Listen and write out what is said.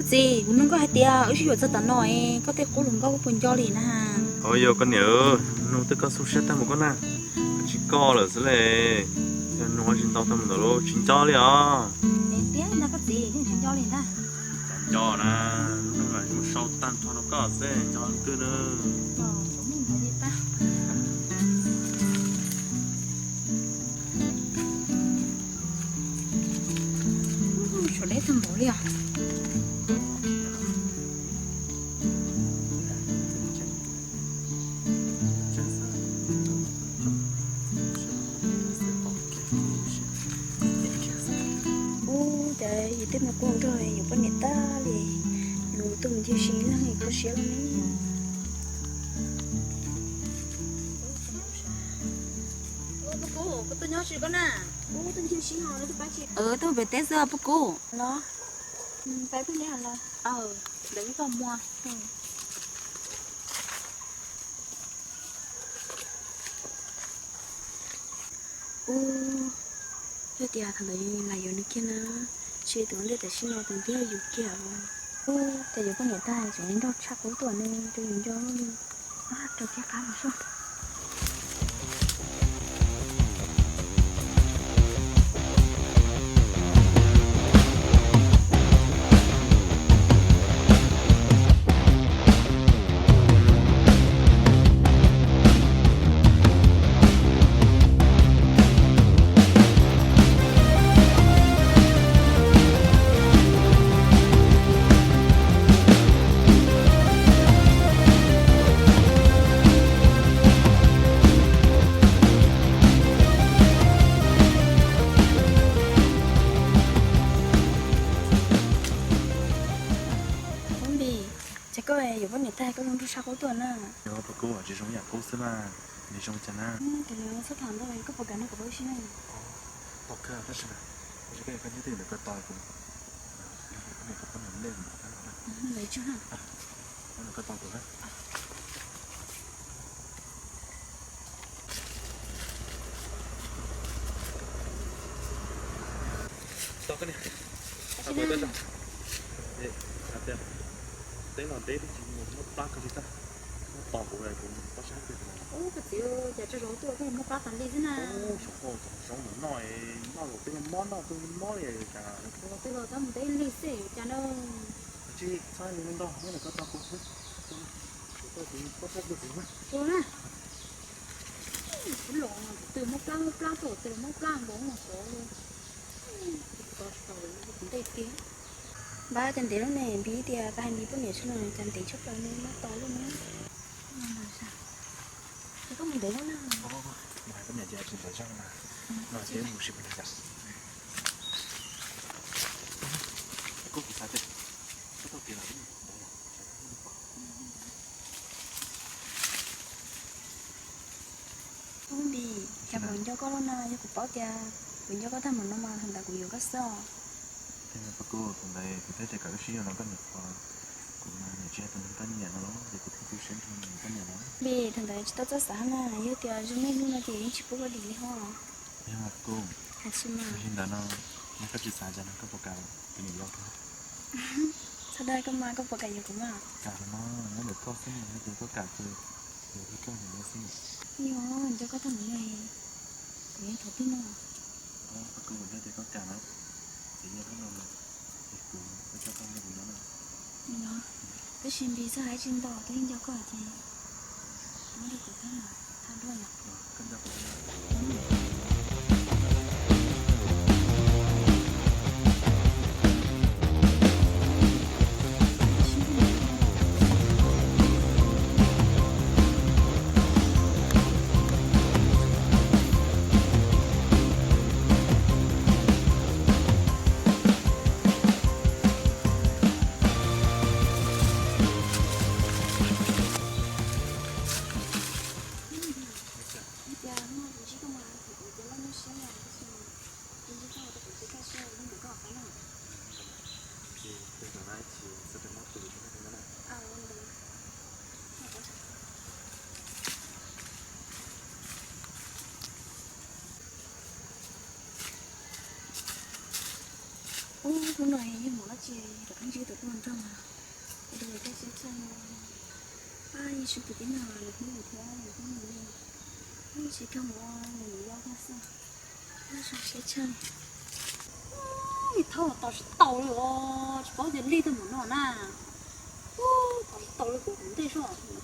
Txiv, kuv nug koj hais tias wb sib yuav txog tav no es koj tej qub hluas nkauj koj puas nco li na? Au yog koj niam, nug twb koj xub siab tag mus koj na, tsis koj lawm xwb le. Yog nug tsis ntau tag mus ntawd los tsis nco li os. Tiag ntag koj txiv, yeej tsis nco li ntag. Tsis nco na, hnub no sau tag nrho rau koj xwb nco twg na. Tshuav deb tag npaum li os. Ub, cas yus twb mus quaj nrog yus poj niam tag li, yus tuaj mus ncig si leej kho siab li ne. Poj Kub, koj tuaj nyob tsis koj na? Ub, tuaj ncig si ho, tuaj pab tsis? Tuaj pem teb xwb Poj Kub. Los, pab peb neb los. Ntawd wb tuaj muag. Ub, yog tias thaum ntawd yus lam yuav nws kiag na, ntshe tus ntej tam sim no tus ntej yus kiag os. Ub, cas yuav poj niam tag tseem nrog tshaj qub tuaj ne, rau yus nco li. Rau kiag qab los soj. Ub Npis, ces koj yuav poj niam tag koj zoo nraug sab qub tuaj na. Yog Paj Kub, tsis zoo ib yam qub xwb mas, nws zoo cas na? Ces nws txhob tham ntau, koj puas kam nrog kuv pab ua si na? Tau kawg, tab sis mas koj nyob twj ywm ntawm ko taw kuv, kuv niam kuv poj niam lej mus ntawm ko taw kuv. Tau koj niam. Teb no deb tib si, muaj plab kawg li tag. Muab tos kuv, kuv pab saib twg. Ub, koj txiv, cas tsaug zog tuaj koj muab plab tas li xwb na. Ub, xyov koj zaum no noj, noj zaum twg mob noj twg mob li cas. Zaum twg los tab mus deb lig xwb cas na. Tsis txhob li ntau, muab ntawm ko tos kuv xwb. Kuv pab saib twg kuv na. Kuv na. Kuv los twg muab plab, muab plab, tuaj twg muab plab nkaus no xyov li. Ntej tiag. Npab, cas ntev lub ne, Npis tias koj hais Npis poj niam tshaj no cas ntev tshaj plaws ne, mob tos lub ne. Ces koj mus ntev lub na. Mus hais poj niam ces tsis ntev zog mas. No ces mus sim poj niam yom. Kuv kuv xav tias koj tau kev lawm. Ub Npis, cas kuv nco koj loj na, yog kuv paub tias kuv nco koj tag npaum no mas thaum ntawd kuv yuav koj xwb os. Paj Kub, thaum ntawd kuv thiaj tias kom wb sib yuav no koj niam, kuv mas niam tsis yog tus neeg koj nyiam no los ces kuv thiaj tu siab nrog nws koj niam no. Npis, thaum ntawd tsis tau txawj xav na, yog tias zoo nej hnub no ces yeej tsis pub koj dim li ho. Yog Paj Kub, tsis mas li ntawd no, yog koj tsis xav cas no koj puas kam tus niam yau rau? Txhob dag koj mas, koj puas kam yuav kuv mas? Kam los mas, nyob ntawm koj xwb mas, yog tias koj kam ces yuav li koj niam yau xwb. Yog nco koj tag npaum no, kuv yeej thov tij no. Paj Kub, yog tias koj kam na, ces yog hnub no ces kuv coj koj nrog kuv nyob na. Tab sis Npis txhob hais tsis ntau, twb nco koj ces muab rau kuv thiab mas, tha nrho yom. Hnub no yog mus dab tsi rov qab ntsib tus poj nrauj no, ua rau yus koj siab tshaj. Ab, yog sib pus tib neeg los nws hlub yus thiab yus hlub nws li. Ub, tsis kawg mus ua nws niam yau thiab xwb. Ub, zoo siab tshaj. Ub, niag thaub tos tsis tau li os, tsis paub tias lig tag mus no na. Ub, tos tsis tau li kuv tus ntej soj.